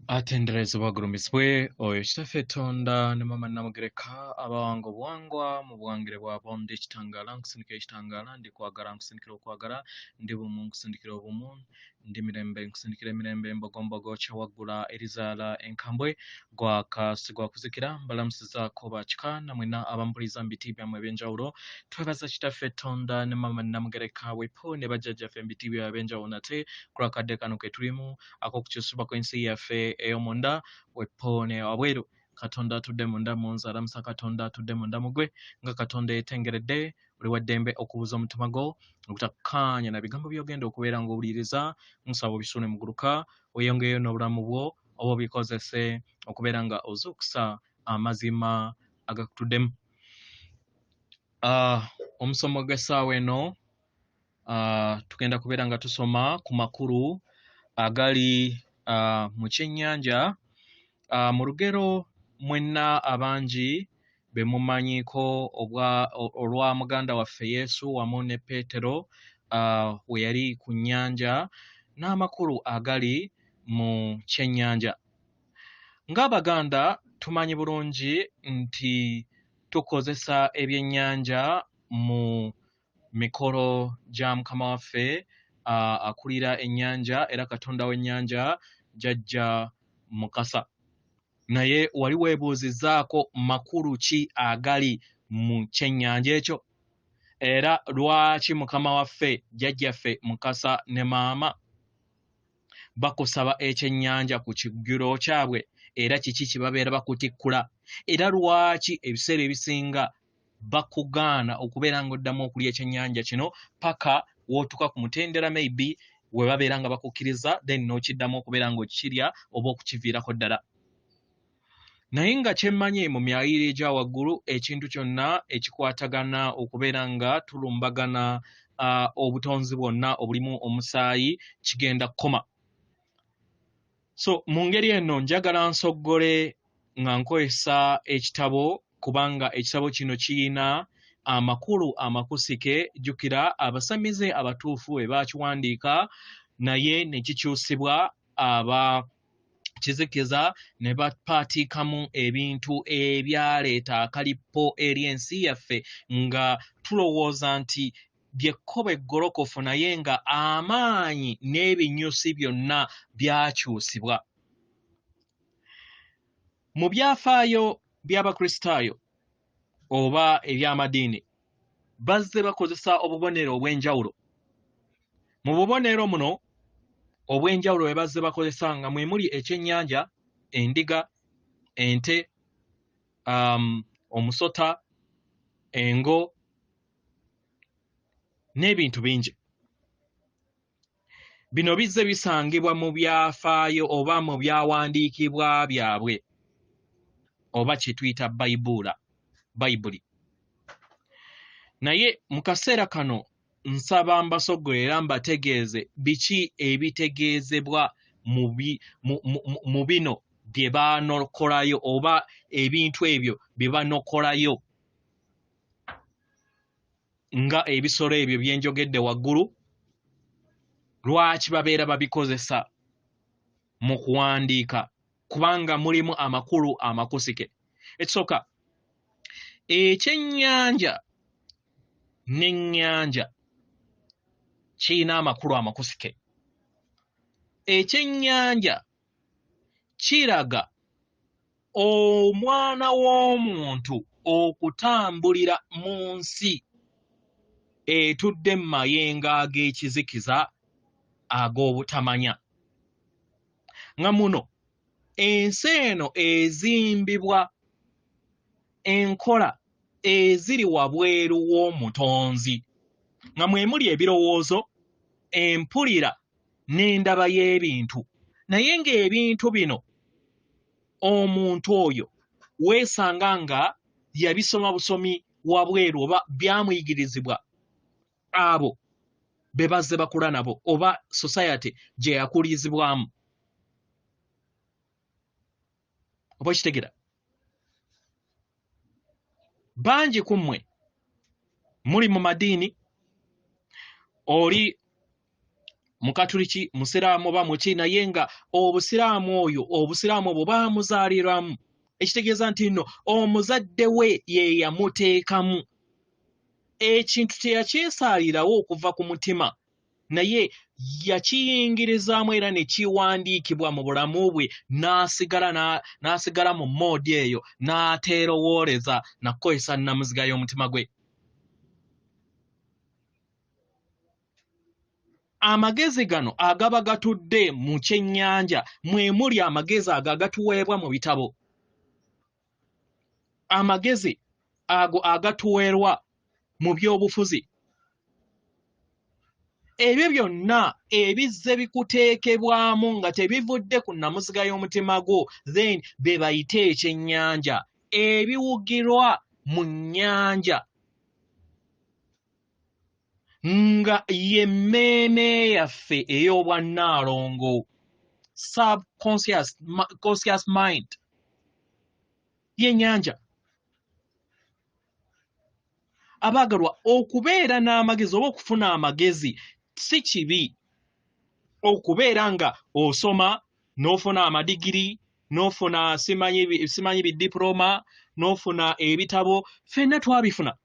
Atenderezebwa agulumizibwe oyo Kitaffe Tonda ne Maama Namugereka abawanga obuwangwa mu buwangire bwabwo. Ndi kitangaala nkusindikira ekitangaala, ndi kwagala nkusindikira okwagala, ndi bumu nkusindikira obumu, ndi mirembe nkusindikira emirembe, mbogombogo kyewaggula erizaala enkambwe, gwaka sigwakuzikira. Mbalamusizaako bakika namwena abampuliza mu biti byammwe eby'enjawulo. Twebaza Kitaffe Tonda ne Maama Namugereka wepo ne bajjajjaffe mu biti byabwe eby'enjawulo nate ku lwakadde kano ke tulimu ak'okukyusibwa kw'ensi yaffe ey'omunda wepo ne wabweru. Katonda atudde munda mu nze alamusa Katonda atudde munda mu gwe nga Katonda yetengeredde. Oli wa ddembe okubuuza omutima gwo obutakkaanya na bigambo by'ogenda okubeera ng'owuliriza. Nsaba obisuule muguluka oyongeyo n'obulamu bwo oba obikozese okubeera nga ozuukusa amazima agakutuddemu. Omusomo gw'essaawa eno tugenda kubeera nga tusoma ku makulu agali mu kyennyanja mu lugero mwenna abangi be mumanyiiko olwa muganda waffe Yesu wamu ne Peetero we yali ku nnyanja n'amakulu agali mu kyennyanja. Ng'Abaganda tumanyi bulungi nti tukozesa ebyennyanja mu mikolo gya Mukama waffe akulira ennyanja era Katonda w'ennyanja Jjajja Mukasa. Naye wali weebuuzizzaako makulu ki agali mu kyennyanja ekyo? Era lwaki Mukama waffe Jjajjaffe Mukasa ne maama bakusaba ekyennyanja ku kijjulo kyabwe? Era kiki kye babeera bakutikkula? Era lwaki ebiseera ebisinga bakugaana okubeera ng'oddamu okulya ekyennyanja kino paka w'otuuka ku mutendera maybe we babeera nga bakukkiriza, then n'okiddamu okubeera ng'okirya oba okukiviirako ddala? Naye nga kyemmanyi mu myayiro egya waggulu, ekintu kyonna ekikwatagana okubeera nga tulumbagana obutonzi bwonna obulimu omusaayi kigenda kukoma. So mu ngeri eno njagala nsoggole nga nkozesa ekitabo, kubanga ekitabo kino kiyina amakulu amakusike. Jjukira abasamize abatuufu be baakiwandiika, naye ne kikyusibwa aba kizikiza ne bapaatiikamu ebintu ebyaleeta akalippo eri ensi yaffe, nga tulowooza nti byekkobo eggolokofu, naye nga amaanyi n'ebinyusi byonna byakyusibwa. Mu byafaayo by'Abakristaayo oba eby'amadiini bazze bakozesa obubonero obw'enjawulo. Mu bubonero muno obw'enjawulo bwe bazze bakozesa nga mwe muli ekyennyanja, endiga, ente, omusota, engo n'ebintu bingi. Bino bizze bisangibwa mu byafaayo oba mu byawandiikibwa byabwe oba kye tuyita Bayibuli. Naye mu kaseera kano nsaba mbasoggole era mbategeeze biki ebitegeezebwa mu bino bye baanokolayo oba ebintu ebyo bye banokolayo nga ebisolo ebyo bye njogedde waggulu. Lwaki babeera babikozesa mu kuwandiika? Kubanga mulimu amakulu amakusike. Ekisooka, ekyennyanja n'ennyanja kirina amakulu amakusike. Ekyennyanja kiraga omwana w'omuntu okutambulira mu nsi etudde mu mayengo ag'ekizikiza ag'obutamanya, nga muno ensi eno ezimbibwa enkola eziri wabweru w'omutonzi, nga mwe muli ebirowoozo, empulira n'endaba y'ebintu. Naye ng'ebintu bino omuntu oyo weesanga nga yabisoma busomi wabweru oba byamuyigirizibwa abo be bazze bakula nabo oba society gye yakulizibwamu. Oba okitegera? Bangi ku mmwe muli mu madiini, oli Mukatuliki, Musiraamu oba muki, naye nga obusiraamu oyo, obusiraamu obwo baamuzaaliramu, ekitegeeza nti nno omuzadde we ye yamuteekamu. Ekintu teyakyesaalirawo okuva ku mutima, naye yakiyingirizaamu era ne kiwandiikibwa mu bulamu bwe, n'asigala mu moodi eyo, n'ateerowooleza na kukozesa nnamuziga y'omutima gwe. Amagezi gano agaba gatudde mu kyennyanja mwe muli amagezi ago agatuweebwa mu bitabo, amagezi ago agatuweerwa mu byobufuzi, ebyo byonna ebizze bikuteekebwamu nga tebivudde ku nnamuziga y'omutima gwo, then be bayite ekyennyanja ebiwugirwa mu nnyanja nga ye mmeeme yaffe ey'obwannaalongo, subconscious conscious mind y'ennyanja. Abaagalwa, okubeera n'amagezi oba okufuna amagezi si kibi. Okubeera nga osoma n'ofuna amadigiri, n'ofuna simanyi bidiploma, n'ofuna ebitabo, ffenna twabifuna.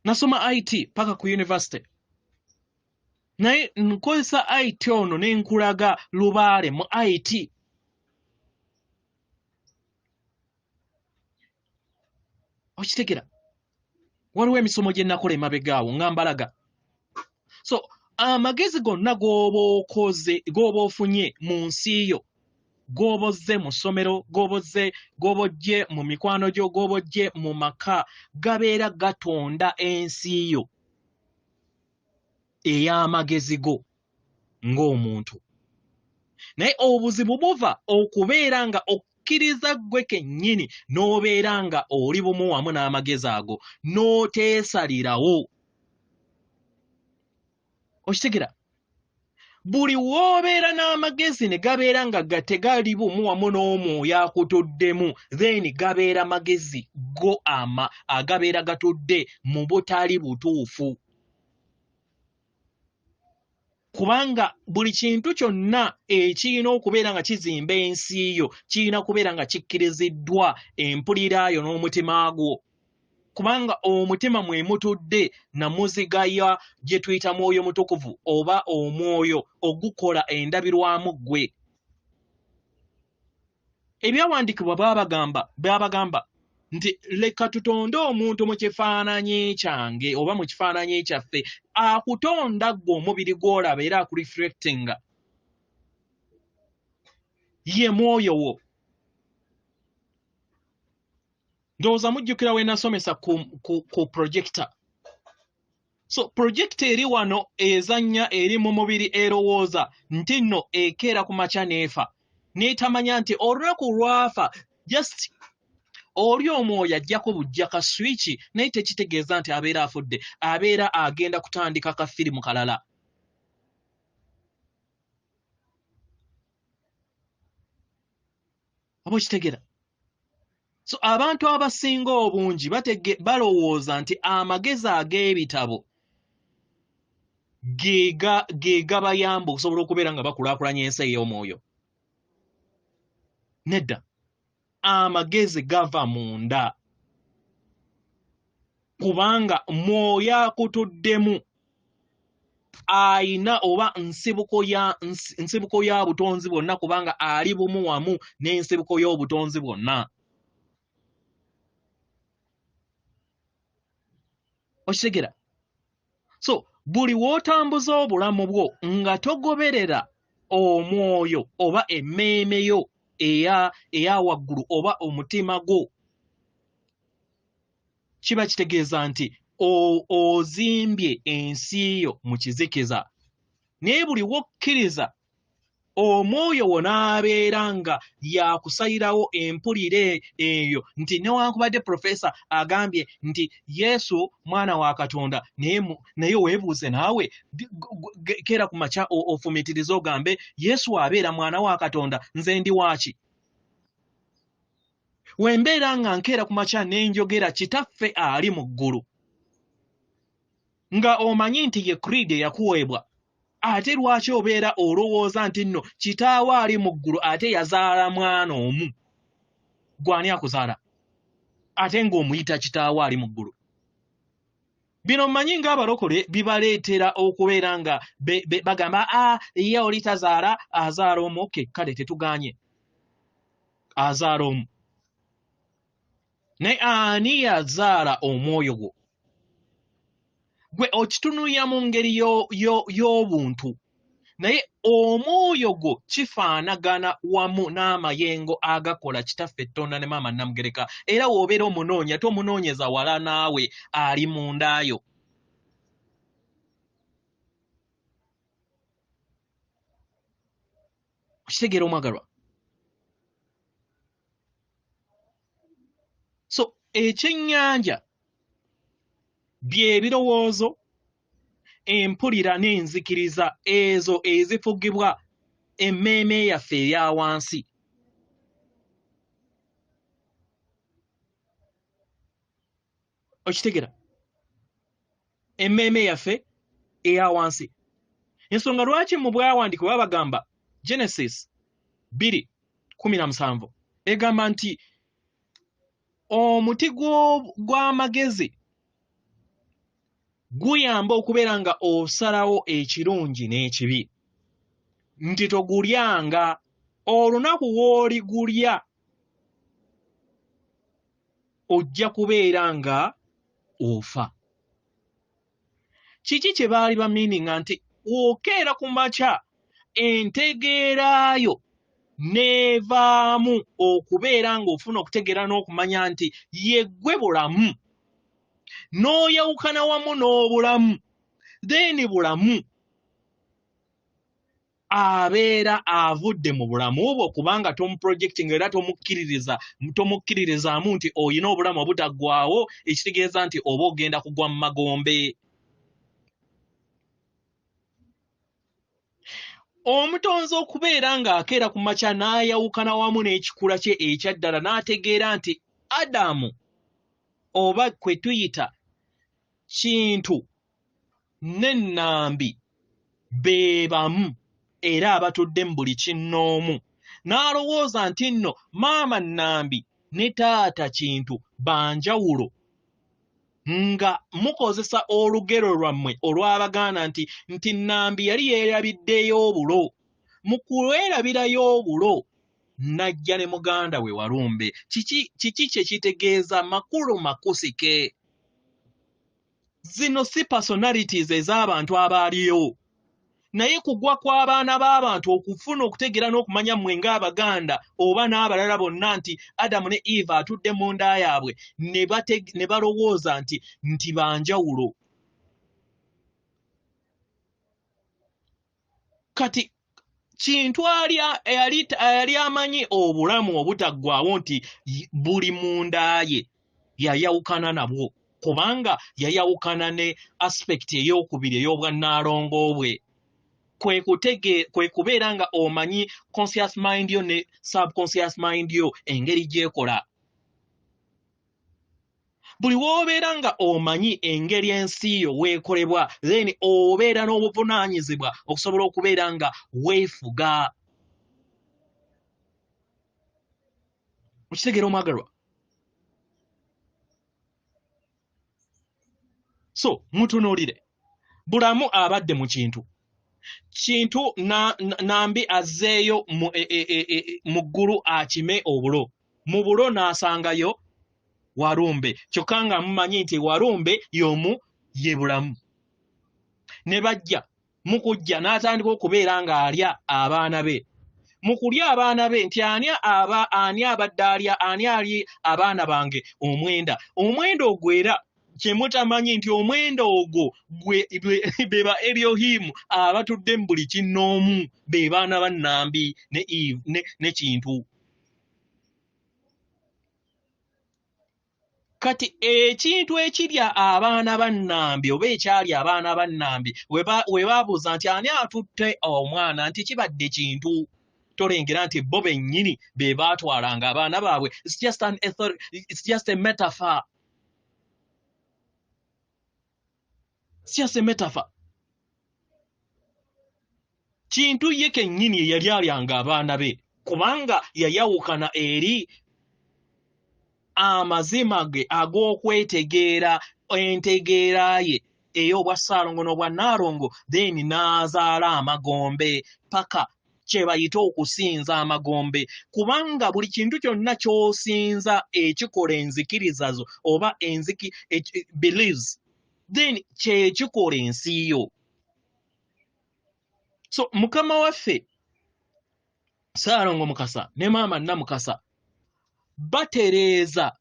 Nasoma IT paka ku university, naye nkozesa IT ono ne nkulaga lubaale mu IT. Okitegera? Waliwo emisomo gye nakola emabega awo nga mbalaga. So amagezi gonna g'oba okoze, g'oba ofunye mu nsi yo, g'oba ozze mu ssomero, g'oba ojje mu mikwano gyo, g'oba ojje mu maka, gabeera gatonda ensi yo ey'amagezi go ng'omuntu. Naye obuzibu buva okubeera nga okkiriza ggwe kennyini n'obeera nga oli bumu wamu n'amagezi ago n'oteesalirawo. Okitegera? Buli w'obeera n'amagezi ne gabeera nga tegali bumu wamu n'omwoyo akutuddemu, then gabeera magezi go agabeera gatudde mu butali butuufu. Kubanga buli kintu kyonna ekirina okubeera nga kizimba ensi yo kirina kubeera nga kikkiriziddwa empulira yo n'omutima gwo. Kubanga omutima mwe mutudde namuziga ya gye tuyita mwoyo mutukuvu oba omwoyo ogukola endabirwamu ggwe. Ebyawandiikibwa baabagamba nti leka tutonde omuntu mu kifaananyi kyange oba mu kifaananyi kyaffe. Akutonda ggwe omubiri gw'olaba era akureflectinga ye mwoyo wo. Ndowooza mujjukira we nasomesa ku projector. So projector eri wano ezannya eri mu mubiri erowooza nti nno ekeera ku makya n'efa, n'etamanya nti olunaku lwafa just oli omwoyo ajjako bujja ka switch, naye tekitegeeza nti abeera afudde, abeera agenda kutandika ka firimu kalala. Oba okitegera? So abantu abasinga obungi balowooza nti amagezi ag'ebitabo ge gabayamba okusobola okubeera nga bakulaakulanya ensi ey'omwoyo. Nedda, amagezi gava munda, kubanga mwoyo akutuddemu ayina oba nsibuko ya butonzi bwonna, kubanga ali bumu wamu n'ensibuko y'obutonzi bwonna. Okitegera? So buli w'otambuza obulamu bwo nga togoberera omwoyo oba emmeeme yo eya waggulu oba omutima gwo, kiba kitegeeza nti ozimbye ensi yo mu kizikiza. Naye buli w'okkiriza omwoyo wo n'abeera nga yakusalirawo empulira eyo nti newankubadde profesa agambye nti Yesu mwana wa Katonda, naye weebuuze naawe, keera ku makya ofumiitirize ogambe Yesu abeera mwana wa Katonda, nze ndi waaki? Wembeera nga nkeera ku makya ne njogera Kitaffe ali mu ggulu, nga omanyi nti ye creed eyakuweebwa, ate lwaki obeera olowooza nti nno kitaawo ali mu ggulu ate yazaala mwana omu? Ggwe ani akuzaala ate ng'omuyita kitaawo ali mu ggulu? Bino mmanyi ng'abalokole bibaleetera okubeera nga bagamba, a ye oli tazaala, azaala omu. Okay, kale tetugaanye azaala omu, naye ani yazaala omwoyo gwo? Gwe okitunuulira mu ngeri y'obuntu, naye omwoyo gwo kifaanagana wamu n'amayengo agakola Kitaffe Ttonda ne Maama Nnamugereka, era w'obeera omunoonya tomunoonyeza wala naawe, ali munda yo. Okitegeera omwagalwa? So ekyennyanja by'ebirowoozo, empulira n'enzikiriza ezo ezifugibwa emmeeme yaffe eya wansi. Okitegera? Emmeeme yaffe eya wansi. Ensonga lwaki mu bwawandiikibwa babagamba Genesis 2:17 egamba nti omuti gw'amagezi guyamba okubeera nga osalawo ekirungi n'ekibi, nti togulyanga, olunaku w'oligulya ojja kubeera nga ofa. Kiki kye baali bamiininga nti w'okeera ku makya entegeeraayo n'evaamu okubeera ng'ofuna okutegeera n'okumanya nti yeggwe bulamu, n'oyawukana wamu n'obulamu, then bulamu abeera avudde mu bulamu bwo, kubanga tomuprojecting era tomukkiririzaamu nti olina obulamu obutaggwaawo, ekitegeeza nti oba ogenda kugwa mu magombe. Omutonzi okubeera ng'akeera ku makya n'ayawukana wamu n'ekikula kye ekyaddala, n'ategeera nti Adamu oba kwe tuyita Kintu ne Nnambi be bamu era abatudde mu buli kinnoomu, n'alowooza nti nno maama Nnambi ne taata Kintu ba njawulo, nga mukozesa olugero lwammwe olw'Abaganda nti Nnambi yali yeerabiddeyo obulo. Mu kwerabirayo obulo n'ajja ne muganda we Walumbe. Kiki kye kitegeeza? Makulu makusike. Zino si personalities ez'abantu abaaliyo, naye kugwa kw'abaana b'abantu okufuna okutegeera n'okumanya mmwe ng'Abaganda oba n'abalala bonna nti Adamu ne Eva atudde mu nda yaabwe ne balowooza nti banjawulo. Kati Kintu yali amanyi obulamu obutaggwaawo nti buli munda ye, yayawukana nabwo kubanga yayawukana ne aspect ey'okubiri ey'obwannaalongo bwe. Kwe kubeera nga omanyi conscious mind yo ne subconscious mind yo engeri gy'ekola. Buli w'obeera nga omanyi engeri ensi yo weekolebwa, then obeera n'obuvunaanyizibwa okusobola okubeera nga weefuga. Okitegeera omwagalwa? So mutunuulire bulamu abadde mu kintu. Kintu Nambi azzeeyo mu ggulu akime obulo. Mu bulo n'asangayo Walumbe, kyokka nga mumanyi nti Walumbe y'omu ye bulamu. Ne bajja mu kujja n'atandika okubeera ng'alya abaana be. Mu kulya abaana be nti ani aba, ani abadde alya, ani ali abaana bange omwenda. Omwenda ogwo era kye mutamanyi nti omwenda ogwo be ba Elohim abatudde mu buli kinnoomu, be baana ba Nambi ne Eve ne Kintu. Kati ekintu ekirya abaana ba Nnambi oba ekyali abaana ba Nnambi, we baabuuza nti ani atutte omwana, nti kibadde Kintu. Tolengera nti bo bennyini be baatwalanga abaana baabwe. It's just a metaphor. It's just a metaphor. Kintu ye kennyini eyali alyanga abaana be, kubanga yayawukana eri amazima ge ag'okwetegeera, entegeera ye ey'obwa Ssaalongo n'obwa Nnaalongo, then n'azaala amagombe paka kye bayita okusinza amagombe, kubanga buli kintu kyonna ky'osinza ekikola enzikiriza zo oba beliefs, then kyekikola ensi yo. So mukama waffe Ssaalongo Mukasa ne maama Namukasa batereeza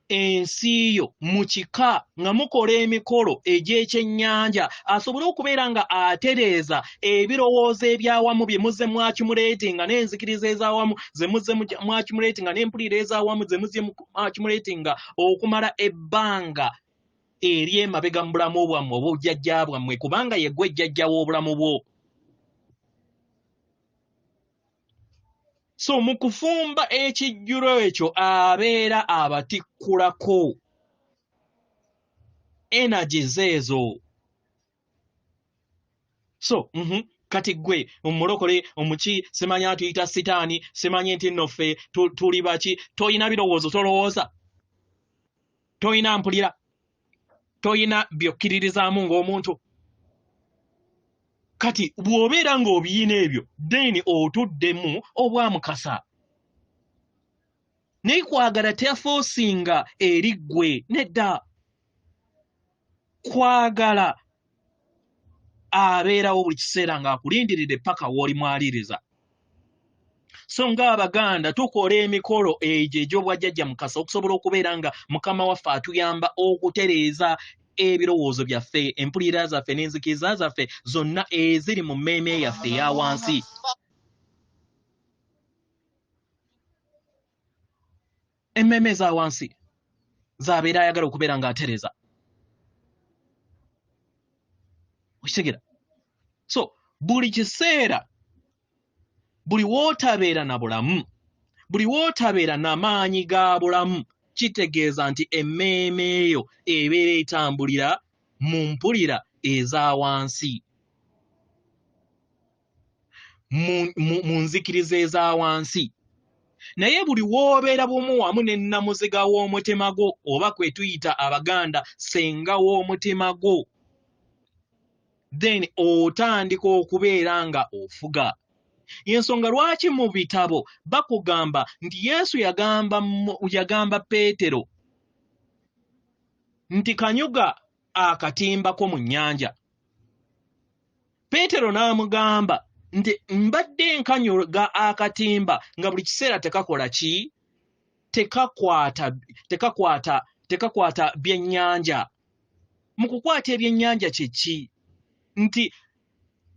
ensi yo mu kika nga mukola emikolo egy'ekyennyanja, asobole okubeera nga atereeza ebirowoozo ebyawamu bye muzze mwakimuleetinga, n'enzikiriza ez'awamu ze muzze mwakimuleetinga, n'empulira ez'awamu ze muzze mwakimuleetinga okumala ebbanga ery'emabega mu bulamu bwammwe obujjajja bwammwe, kubanga ye ggwe jjajja w'obulamu bwo. So mu kufumba ekijjulo ekyo abeera abatikkulako energies ezo. So kati ggwe omulokole omuki, simanyi atuyita sitaani, simanyi nti nno ffe tuli baki, toyina birowoozo, tolowooza, toyina mpulira, toyina byokkiririzaamu ng'omuntu. Kati bw'obeera ng'obiyina ebyo, then otuddemu obwamukasa. Naye kwagala tefoosinga eri ggwe, nedda. Kwagala abeerawo buli kiseera ng'akulindiridde paka w'olimwaliriza. So ng'Abaganda tukola emikolo egyo egy'obwajjajja Mukasa okusobola okubeera nga mukama waffe atuyamba okutereeza ebirowoozo byaffe, empulira zaffe n'enzikiriza zaffe zonna eziri mu mmeeme yaffe eya wansi. Emmeeme eza wansi z'abeera ayagala okubeera ng'atereeza. Okitegeera? So buli kiseera, buli w'otabeera na bulamu, buli w'otabeera na maanyi ga bulamu, kitegeeza nti emmeeme eyo ebeera etambulira mu mpulira eza wansi, mu nzikiriza eza wansi. Naye buli w'obeera bumu wamu ne nnamuziga w'omutima gwo, oba kwe tuyita Abaganda ssenga w'omutima gwo, then otandika okubeera nga ofuga. Y'ensonga lwaki mu bitabo bakugamba nti Yesu yagamba Peetero nti kanyuga akatimbako mu nnyanja. Peetero n'amugamba nti mbadde nkanyuga akatimba nga buli kiseera tekakola ki? Tekakwata byennyanja. Mu kukwata ebyennyanja kye ki? Nti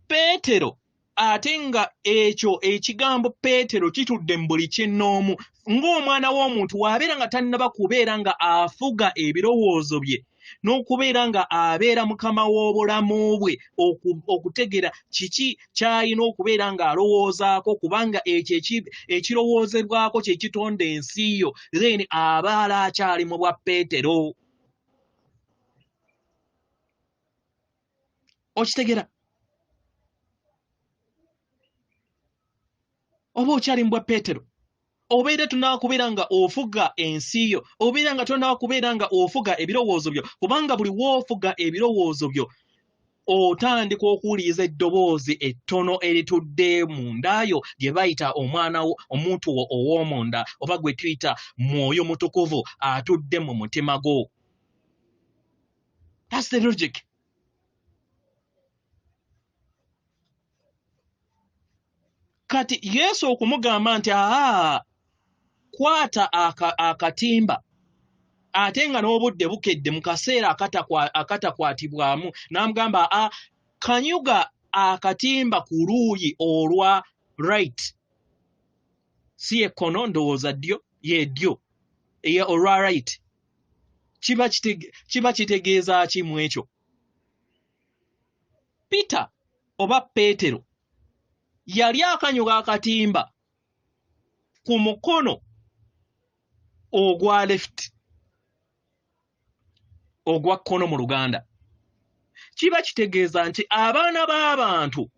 Peetero, ate nga ekyo ekigambo Peetero kitudde mu buli kinnoomu, ng'omwana w'omuntu w'abeera nga tannaba kubeera nga afuga ebirowoozo bye n'okubeera nga abeera mukama w'obulamu bwe, okutegeera kiki ky'alina okubeera ng'alowoozaako, kubanga ekyo ekirowoozebwako kye kitonda ensi yo, then abaala akyali mu bwa Peetero. Okitegeera? Oba okyali mu bwa Peetero, obeera tonaakubeera nga ofuga ensi yo, obeera nga tonaakubeera nga ofuga ebirowoozo byo, kubanga buli w'ofuga ebirowoozo byo otandika okuwuliriza eddoboozi ettono eritudde munda yo lye bayita omwana wo, omuntu wo ow'omunda, oba gwe tuyita Mwoyo Mutukuvu atudde mu mutima gwo. That's the logic. Kati Yesu okumugamba nti aa kwata akatimba, ate nga n'obudde bukedde mu kaseera akatakwatibwamu, n'amugamba a kanyuga akatimba ku luuyi olwa right, si ye kkono, ndowooza ddyo, ye ddyo, ye olwa right. Kiba kitegeeza ki mu ekyo? Peter oba Peetero Yali akanyuga akatimba ku mukono ogwa left, ogwa kkono mu Luganda. Kiba kitegeeza nti abaana b'abantu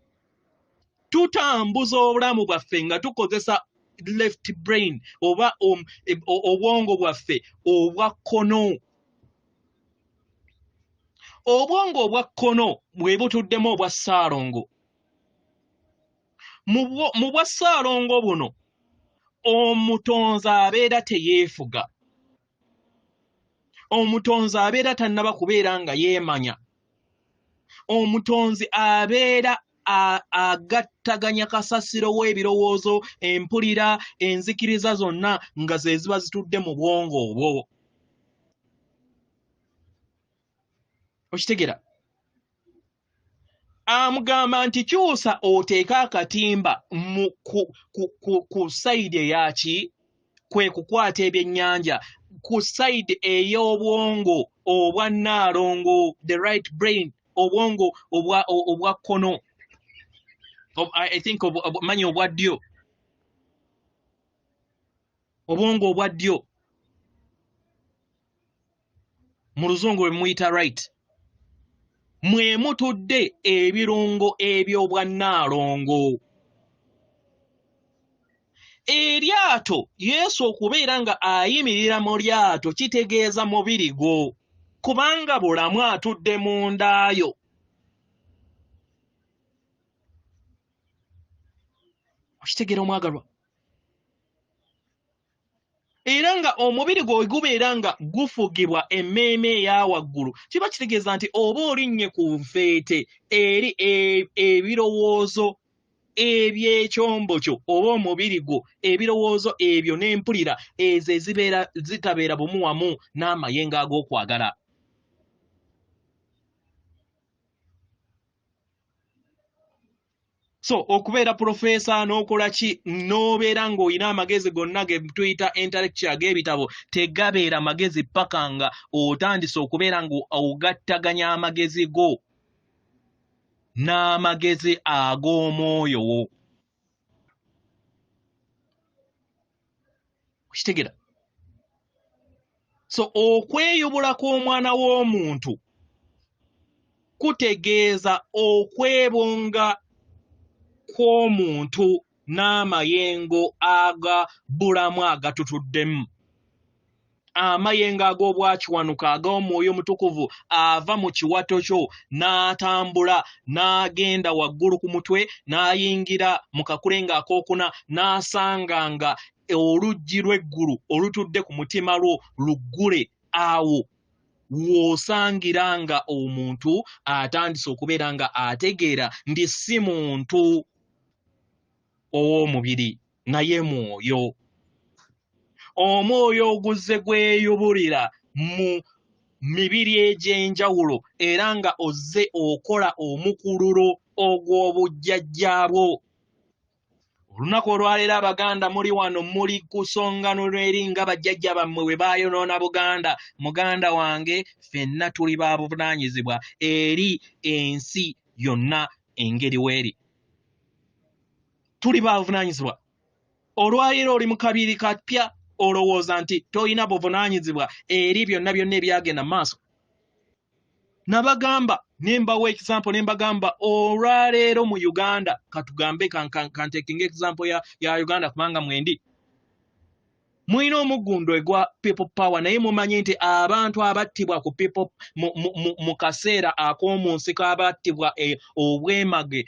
tutambuza obulamu bwaffe nga tukozesa left brain oba obwongo bwaffe obwa kkono. Obwongo obwa kkono bwe butuddemu obwa Ssaalongo. Mu bwa Ssaalongo buno omutonzi abeera teyeefuga. Omutonzi abeera tannaba kubeera nga yeemanya. Omutonzi abeera agattaganya kasasiro w'ebirowoozo, empulira, enzikiriza zonna nga ze ziba zitudde mu bwongo obwo. Okitegera? Amugamba nti kyusa oteeke akatimba ku sayidi eyaki, kwe kukwata ebyennyanja, ku sayidi ey'obwongo obwa nnaalongo, the right brain, obwongo obwa kkono, I think manyi obwa ddyo, obwongo obwa ddyo mu luzungu bwe muyita right, mwe mutudde ebirungo eby'obwannaalongo. Eryato, Yesu okubeera nga ayimirira mu lyato kitegeeza mubiri gwo, kubanga bulamu atudde mu ndaayo. Okitegeera omwagalwa? Era nga omubiri gwo gubeera nga gufugibwa emmeeme eya waggulu, kiba kitegeeza nti oba olinnye ku nfeete eri ebirowoozo eby'ekyombo kyo oba omubiri gwo, ebirowoozo ebyo n'empulira ezo ezibeera zitabeera bumu wamu n'amayengo ag'okwagala. So okubeera profesa n'okola ki n'obeera ng'olina amagezi gonna ge tuyita intellectual ag'ebitabo tegabeera magezi paka nga otandise okubeera ng'ogattaganya amagezi go n'amagezi ag'omwoyo wo. Okitegera? So okweyubula kw'omwana w'omuntu kutegeeza okwebonga kw'omuntu n'amayengo aga bulamu agatutuddemu. Amayengo ag'obwakiwanuka ag'omwoyo omutukuvu ava mu kiwato kyo n'atambula n'agenda waggulu ku mutwe n'ayingira mu kakulenga akookuna n'asanga nga oluggi lw'eggulu olutudde ku mutima lwo luggule. Awo w'osangira nga omuntu atandise okubeera nga ategeera nti si muntu ow'omubiri naye mwoyo. Omwoyo oguzze gweyubulira mu mibiri egy'enjawulo era nga ozze okola omukululo ogw'obujjajjaabwo. Olunaku olwaleero Abaganda muli wano muli kusongano eri nga bajjajja bammwe bwe baayonoona Buganda. Muganda wange, ffenna tuli ba buvunaanyizibwa eri ensi yonna engeri weeri. Tuli ba buvunaanyizibwa. Olwaleero oli mu kabiri kapya olowooza nti tolina buvunaanyizibwa eri byonna byonna ebyagenda mu maaso. Nabagamba ne mbawa example ne mbagamba olwaleero mu Uganda, katugambe kantekinga example ya Uganda kubanga mwendi. Mulina omuggundo egwa people power, naye mumanyi nti abantu abattibwa ku people mu kaseera ak'omu nsiko abattibwa obwemage,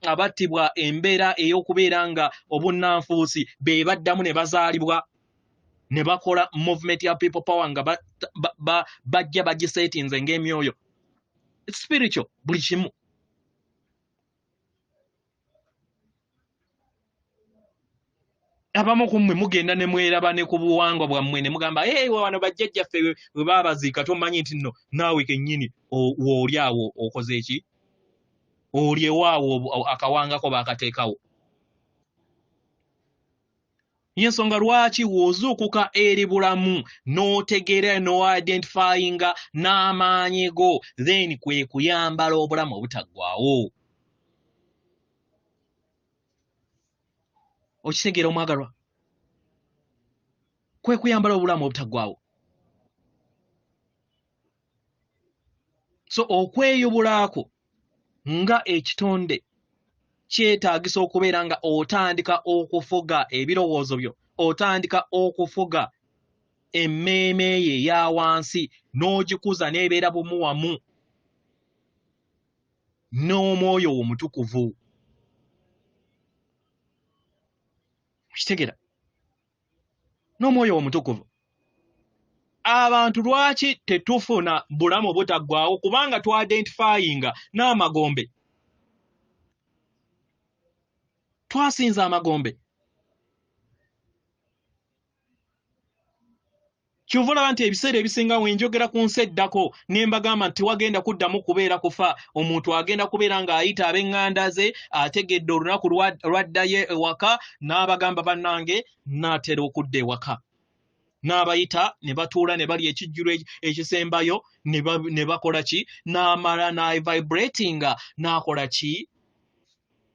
abattibwa embeera ey'okubeera nga obunnanfuusi be baddamu ne bazaalibwa ne bakola movement ya people power nga bajja bagisetinze ng'emyoyo. It's spiritual, buli kimu. Abamu ku mmwe mugenda ne mweraba ne ku buwangwa bwammwe ne mugamba, hey, wano bajjajjaffe we baabaziika, tomanyi nti nno naawe kennyini w'oli awo okoze ki? Oli ewaawo akawangako baakateekawo. Y'ensonga lwaki w'ozuukuka eri bulamu n'otegeera n'oidentifyinga n'amaanyi go, then kwe kuyambala obulamu obutaggwaawo. Okitegeera omwagalwa? Kwe kuyambala obulamu obutaggwaawo. So okweyubulaako nga ekitonde kyetaagisa okubeera nga otandika okufuga ebirowoozo byo, otandika okufuga emmeeme yo eya wansi n'ogikuza n'ebeera bumu wamu n'omwoyo wo omutukuvu. Okitegera? N'omwoyo omutukuvu. Abantu lwaki tetufuna bulamu butaggwaawo? Kubanga twadentifayinga n'amagombe, twasinza amagombe. Kyova olaba nti ebiseera ebisinga we njogera ku nsi eddako ne mbagamba nti tewagenda kuddamu kubeera kufa. Omuntu agenda kubeera ng'ayita ab'eŋŋanda ze, ategedde olunaku lw'addayo ewaka, n'abagamba bannange naatera okudda ewaka. N'abayita ne batuula ne balya ekijjulo ekisembayo ne bakola ki? N'amala n'avibratinga n'akola ki?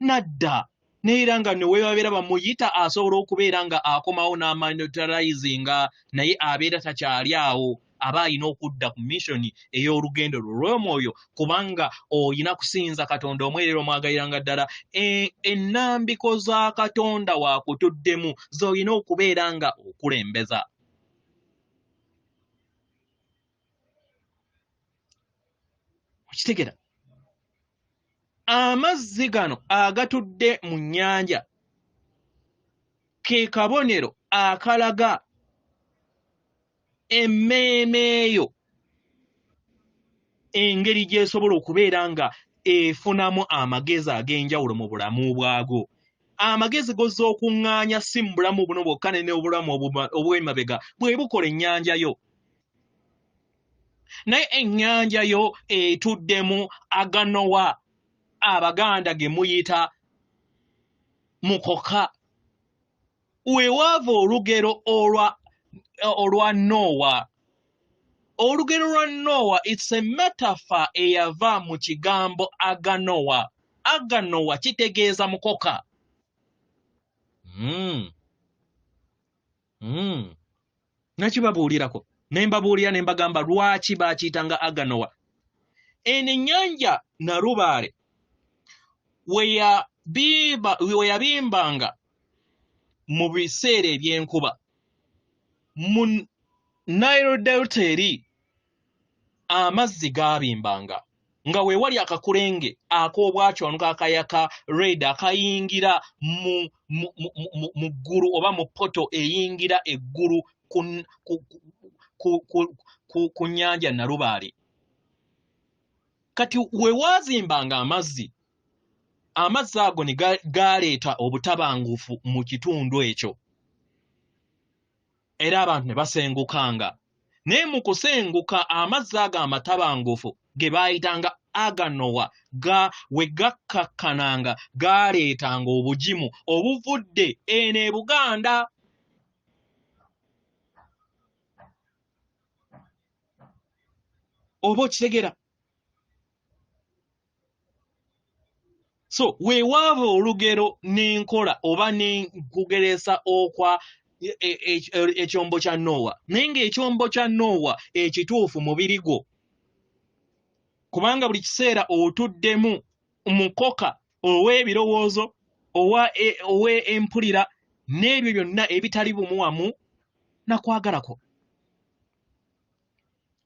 N'adda. Naye era nga ne webabeera bamuyita asobola okubeera nga akomawo n'amanotalizinga, naye abeera takyali awo, aba alina okudda ku missioni ey'olugendo lwo olw'omwoyo, kubanga olina kusinza Katonda omwerere omwagaliranga ddala. Ennambiko za Katonda wakutuddemu z'olina okubeera nga okulembeza. Okitegera? Amazzi gano agatudde mu nnyanja ke kabonero akalaga emmeeme eyo engeri gy'esobola okubeera nga efunamu amagezi ag'enjawulo mu bulamu bwago. Amagezi g'ozza okuŋŋaanya si mu bulamu buno bwokka ne n'obulamu obw'emabega bwe bukola ennyanja yo. Naye ennyanja yo etuddemu aganowa Abaganda ge muyita mukoka. Wewaava olugero olwa Noowa. Olugero lwa Noowa it's a metaphor eyava mu kigambo aganowa. Aganowa kitegeeza mukoka. Nakibabuulirako ne mbabuulira ne mbagamba lwaki baakiyitanga Aganowa. Eno ennyanja Nalubaale we yabimbanga mu biseera eby'enkuba mu Nile Delta eri amazzi gaabimbanga nga we wali akakulenge ak'obwakyanuka akayaka red akayingira mu ggulu oba mu poto eyingira eggulu ku nnyanja Nalubaale. Kati we waazimbanga amazzi, amazzi ago ne gaaleeta obutabangufu mu kitundu ekyo, era abantu ne basengukanga. Naye mu kusenguka amazzi ago amatabangufu ge baayitanga Aganowa we gakkakkananga gaaleetanga obugimu obuvudde eno e Buganda. Oba okitegera? So weewaava olugero n'enkola oba n'enkugeresa okwa ekyombo kya Noowa. Naye ng'ekyombo kya Noowa ekituufu mubiri gwo, kubanga buli kiseera otuddemu mukoka ow'ebirowoozo, ow'empulira n'ebyo byonna ebitali bumu wamu na kwagala kwo,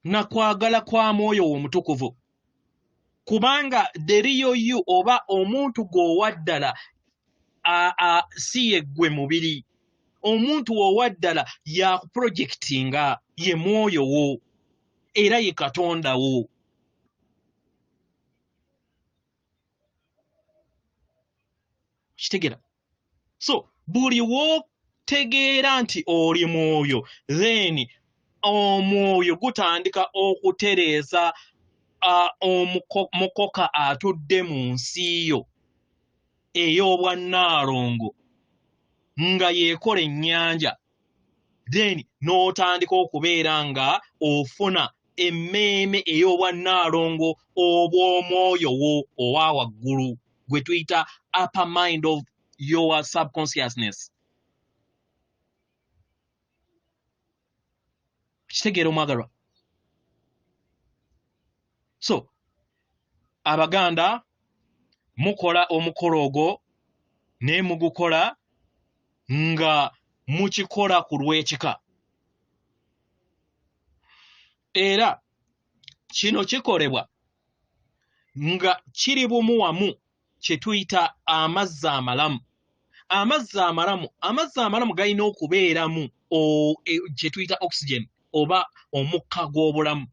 na kwagala kwa mwoyo wo omutukuvu. Kubanga the real you oba omuntu gw'owa ddala si ye ggwe mubiri. Omuntu w'owa ddala yakuprojectinga, ye mwoyo wo era ye Katonda wo. Kitegera? So buli w'otegeera nti oli mwoyo, then omwoyo gutandika okutereeza mukoka atudde mu nsi yo ey'obwannaalongo nga yeekola ennyanja, then n'otandika okubeera nga ofuna emmeeme ey'obwannaalongo obw'omwoyo wo owa waggulu gwe tuyita upper mind of your subconsciousness. Kitegeera omwagalwa. So Abaganda mukola omukolo ogwo naye mugukola nga mukikola ku lw'ekika. Era kino kikolebwa nga kiri bumu wamu kye tuyita amazzi amalamu. Amazzi amalamu, amazzi amalamu galina okubeeramu kye tuyita oxygen oba omukka gw'obulamu.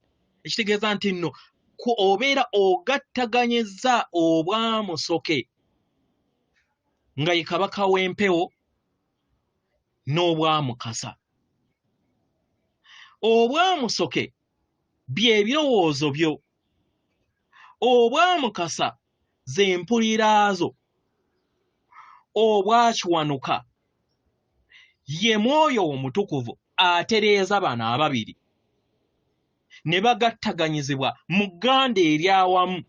Ekitegeeza nti nno obeera ogattaganyizza obwamusoke nga ye kabaka w'empewo n'obwamukasa. Obwamusoke bye birowoozo byo, obwamukasa ze mpulira zo, obwakiwanuka ye mwoyo omutukuvu atereeza bano ababiri ne bagattaganyizibwa mu gganda eryawamu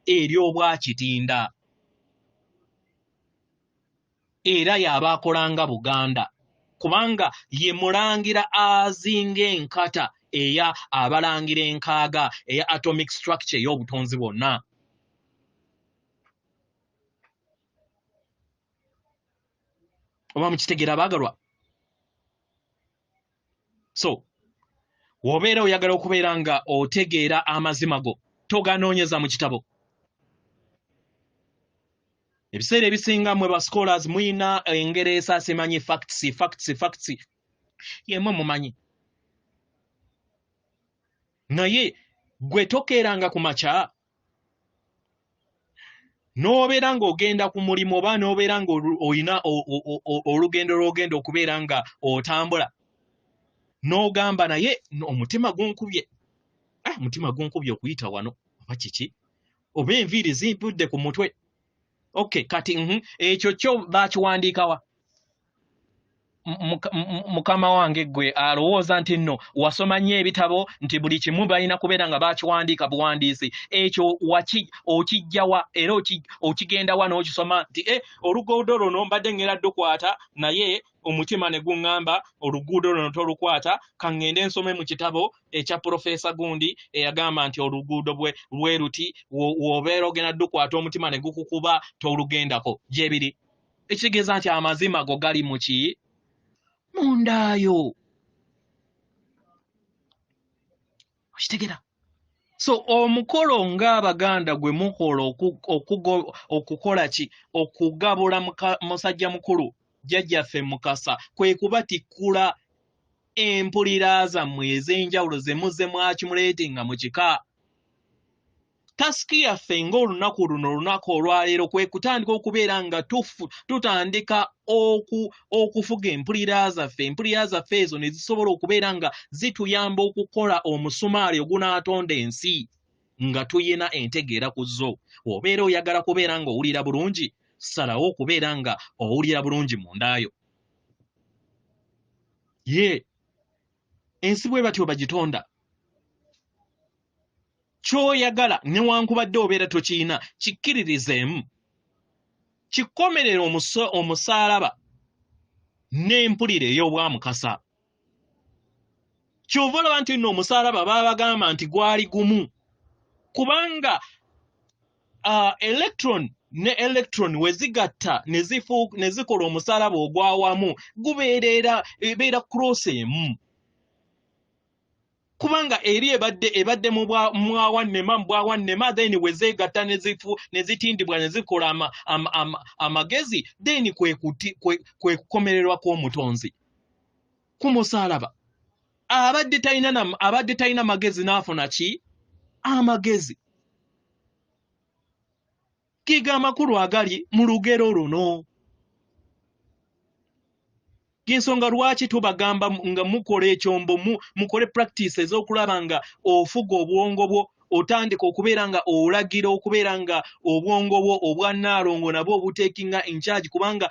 ery'obwakitinda. Era y'aba akolanga Buganda, kubanga ye mulangira azinga enkata eya abalangira enkaaga eya atomic structure ey'obutonzi bwonna. Oba mukitegeera abaagalwa? So w'obeera oyagala okubeera nga otegeera amazima go, toganoonyeza mu kitabo. Ebiseera ebisinga mmwe ba scholars muyina engero esasimanyi facts, facts, facts, yemwe mumanyi. Naye gwe tokeeranga ku makya n'obeera ng'ogenda ku mulimu oba n'obeera ng'olina olugendo lw'ogenda okubeera nga otambula, n'ogamba naye omutima gunkubye, omutima gunkubye okuyita wano oba kiki, oba enviiri zimpudde ku mutwe. Okay, kati ekyo kyo baakiwandiikawa? Mukama wange ggwe alowooza nti nno wasoma nnyo ebitabo nti buli kimu balina kubeera nga bakiwandiika buwandiisi, ekyo okijjawa era okigendawa n'okisoma nti oluguudo luno mbadde ngenda ddukwata naye omutima ne guŋŋamba oluguudo luno tolukwata, ka ŋŋende nsome mu kitabo ekya Profesa gundi eyagamba nti oluguudo bwe luti w'obeera ogenda ddukwata omutima ne gukukuba tolugendako. Gyebiri. Ekitegeeza nti amazima go gali mu ki? Mundaayo. Okitegera? So omukolo ng'Abaganda gwe mukola okukola ki? Okugabula musajja mukulu jjajjaffe Mukasa kwe kubatikkula empulira zammwe ez'enjawulo ze muzze mwakimuleetinga mu kika. Tasiki yaffe ng'olunaku luno, olunaku olwaleero, kwe kutandika okubeera nga tutandika okufuga empulira zaffe. Empulira zaffe ezo ne zisobola okubeera nga zituyamba okukola omusumaali ogunaatonda ensi nga tuyina entegeera ku zo. Obeera oyagala kubeera ng'owulira bulungi, salawo okubeera nga owulira bulungi mundaayo. Ye ensi bwe batyo bagitonda. Ky'oyagala newankubadde obeera tokiyina, kikkiririzeemu, kikomerere omusaalaba n'empulira ey'obwamukasa. Ky'ova olaba nti nno omusaalaba baabagamba nti gwali gumu, kubanga electron ne electron we zigatta ne zikola omusaalaba ogw'awamu, gubeerera ebeera cross emu. Kubanga eri ebadde mu bwawannema, mu bwawannema, then we zeegatta ne zitindibwa ne zikola amagezi, then kwe kukomererwa kw'omutonzi ku musaalaba. Abadde talina magezi n'afuna ki? Amagezi. Ge amakulu agali mu lugero luno. Ensonga lwaki tubagamba nga mukola ekyombo, mukole practice ez'okulaba nga ofuga obwongo bwo, otandika okubeera nga olagira okubeera nga obwongo bwo obwa Nnaalongo nabwo obuteekinga in charge, kubanga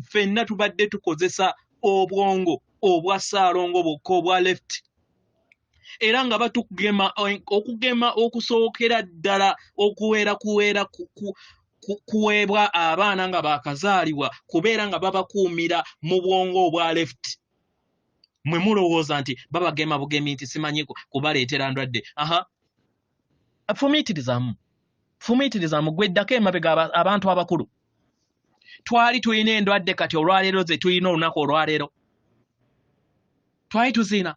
ffenna tubadde tukozesa obwongo obwa Ssaalongo bwokka obwa left. Era nga batugema okugema okusookera ddala okuweera kuweera kuweebwa abaana nga baakazaalibwa, kubeera nga babakuumira mu bwongo obwa left. Mwe mulowooza nti babagema bugemi nti simanyi kubaleetera ndwadde. Aha, fumiitirizaamu, fumiitirizaamu, gwe ddako emabega. Abantu abakulu twali tulina endwadde, kati olwaleero ze tulina olunaku olwaleero twali tuziina.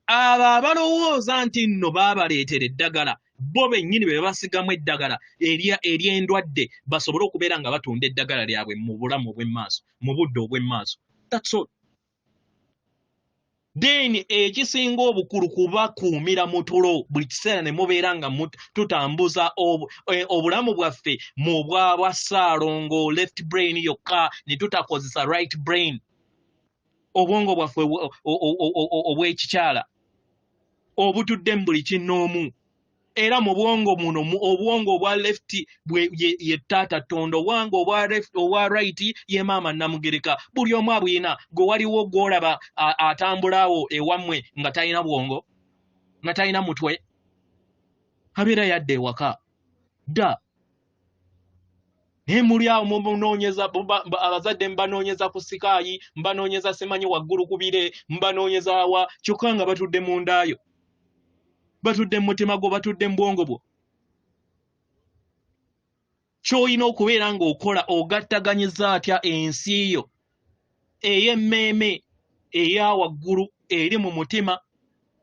Abo abalowooza nti nno baabaleetera eddagala, bo bennyini be basigamu eddagala ery'endwadde basobole okubeera nga batunda eddagala lyabwe mu bulamu obw'emmaaso, mu budde obw'emmaaso. That's all. Then ekisinga obukulu, kubakuumira mu tulo buli kiseera ne mubeera nga tutambuza obulamu bwaffe mu bwa bwa ssaalongo, left brain yokka, ne tutakozesa right brain, obwongo bwaffe obw'ekikyala obutudde mu buli kinnoomu. Era mu bwongo muno, obwongo obwa left ye taata Ttondo, obwongo obwa left, obwa right ye maama Namugereka. Buli omu abwina. Gwe waliwo gw'olaba atambula awo ewammwe nga talina bwongo, nga talina mutwe? Abeera yadde ewaka dda. Naye muli awo mumunoonyeza, abazadde mubanoonyeza ku sky, mubanoonyeza simanyi waggulu ku bire, mubanoonyeza awa, kyokka nga batudde mu ndaayo, batudde mu mutima gwo, batudde mu bwongo bwo. Ky'olina okubeera ng'okola, ogattaganyiza atya ensi yo ey'emmeeme eya waggulu eri mu mutima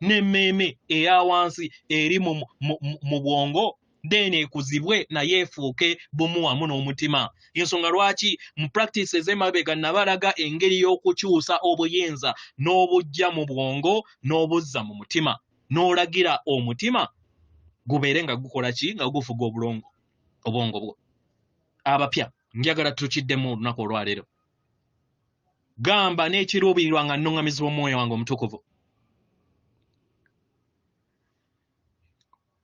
n'emmeeme eya wansi eri mu bwongo, then ekuzibwe naye efuuke bumu wamu n'omutima. Ensonga lwaki mu practice ez'emabega nabalaga engeri y'okukyusa obuyinza n'obujja mu bwongo n'obuzza mu mutima, n'olagira omutima gubeere nga gukola ki? Nga gufuga obulongo, obwongo bwo. Abapya, njagala tukiddemu olunaku olwaleero. Gamba n'ekiruubirirwa nga nnuŋŋamizibwa omwoyo wange omutukuvu,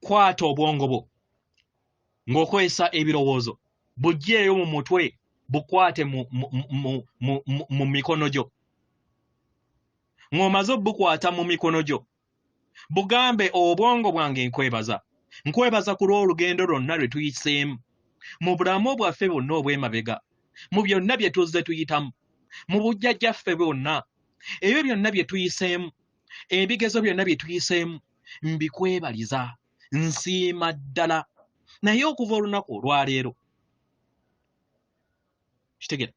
kwata obwongo bwo ng'okozesa ebirowoozo, buggyeeyo mu mutwe, bukwate mu mikono gyo. Ng'omaze obukwata mu mikono gyo, bugambe, "Obwongo bwange, nkwebaza, nkwebaza ku lw'olugendo lwonna lwe tuyiseemu mu bulamu bwaffe bwonna obw'emabega, mu byonna bye tuzze tuyitamu, mu bujjajjaffe bwonna, ebyo byonna bye tuyiseemu, ebigezo byonna bye tuyiseemu, mbikwebaliza, nsiima ddala. Naye okuva olunaku olwaleero, kitegera,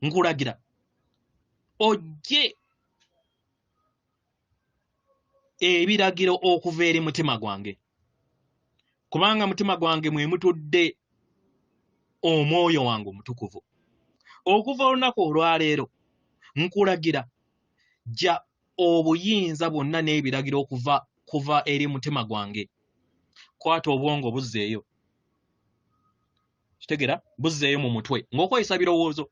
nkulagira ojje ebiragiro okuva eri mutima gwange, kubanga mutima gwange mwe mutudde omwoyo wange omutukuvu. Okuva olunaku olwaleero nkulagira, jja obuyinza bwonna n'ebiragiro okuva kuva eri mutima gwange." Kwata obwongo, buzzeeyo, kitegera, buzzeeyo mu mutwe ng'okozesa birowoozo.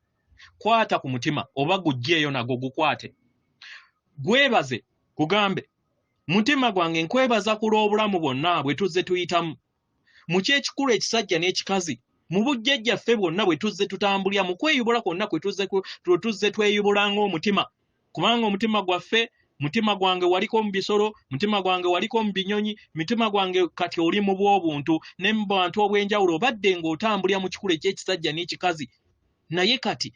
Kwata ku mutima oba guggyeeyo nagwo, gukwate, gwebaze, kugambe, "Mutima gwange, nkwebaza ku lw'obulamu bwonna bwe tuzze tuyitamu mu kyekikulu ekisajja n'ekikazi, mu bujjajjaffe bwonna bwe tuzze tutambulira, mu kweyubula kwonna kwe tuzze tweyubula ng'omutima, kubanga omutima gwaffe, mutima gwange waliko mu bisolo, mutima gwange waliko mu binyonyi, mutima gwange kati oli mu bw'obuntu ne mu bantu obw'enjawulo, obadde ng'otambulira mu kikulu eky'ekisajja n'ekikazi. Naye kati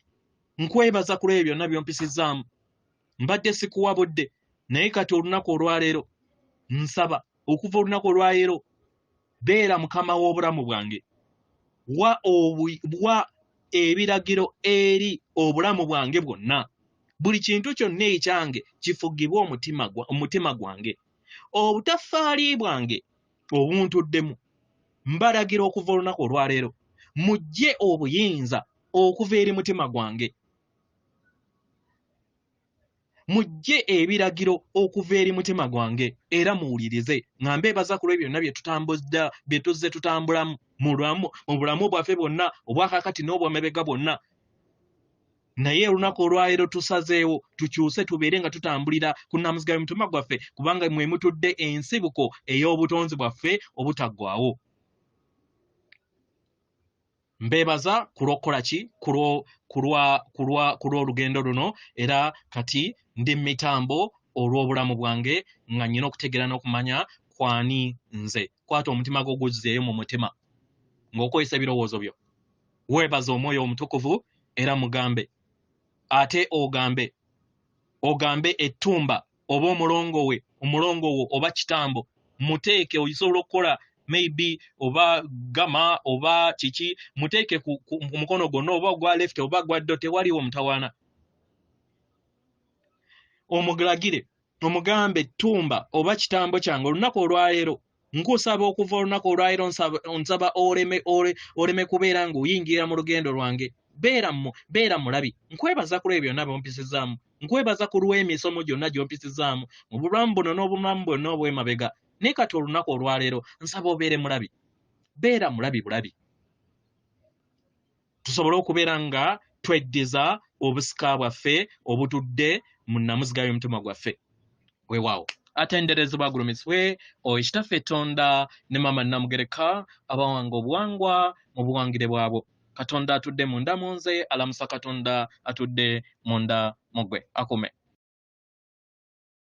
nkwebaza ku lw'ebyo byonna by'ompisizaamu. Mbadde sikuwa budde, naye kati olunaku olwaleero nsaba, okuva olunaku olwaleero beera mukama w'obulamu bwange. Wa ebiragiro eri obulamu bwange bwonna. Buli kintu kyonna ekyange kifugibwe omutima gwange, obutaffaali bwange obuntuddemu. Mbalagira okuva olunaku olwaleero mujje obuyinza okuva eri mutima gwange, mujje ebiragiro okuva eri mutima gwange, era muwulirize nga mbeebaza ku lw'ebyo byonna bye tutambuzza, bye tuzze tutambulamu mu bulamu bwaffe bwonna obwakakati n'obwamabega bwonna. Naye olunaku olwaleero tusazeewo tukyuse, tubeere nga tutambulira ku nnamuziga y'omutima gwaffe, kubanga mwe mutudde ensibuko ey'obutonzi bwaffe obutaggwaawo. Mbeebaza ku lw'okukola ki? Ku lw'olugendo luno. Era kati ndi mu mitambo olw'obulamu bwange, nga nnyina okutegeera n'okumanya kwani nze." Kwata omutima gwo, guzzeeyo mu mutima ng'okozesa ebirowoozo byo. Weebaza omwoyo omutukuvu, era mugambe, ate ogambe. Ogambe ettumba oba omulongo we, omulongo wo oba kitambo, muteeke, osobola okukola maybe oba gama oba kiki, muteeke ku mukono gwonna, oba ogwa left oba gwa ddyo, tewaliwo mutawaana. Omulagire, omugambe, "Ttumba oba kitambo kyange, olunaku olwaleero nkusaba, okuva olunaku olwaleero nsaba oleme kubeera ng'oyingira mu lugendo lwange. Beera mulabi. Nkwebaza ku lw'ebyo byonna by'ompisizaamu, nkwebaza ku lw'emisomo gyonna gy'ompisizaamu mu bulamu buno n'obulamu bwonna obw'emabega. Naye kati olunaku olwaleero nsaba obeere mulabi, beera mulabi bulabi, tusobole okubeera nga tweddiza obusika bwaffe obutudde mu nnamuziga y'omutima gwaffe." Weewaawo, atenderezebwa, agulumizibwe oyo Kitaffe Tonda ne Maama Namugereka, abawanga obuwangwa mu buwangire bwabwo. Katonda atudde munda mu nze alamusa Katonda atudde munda mu ggwe. Akume.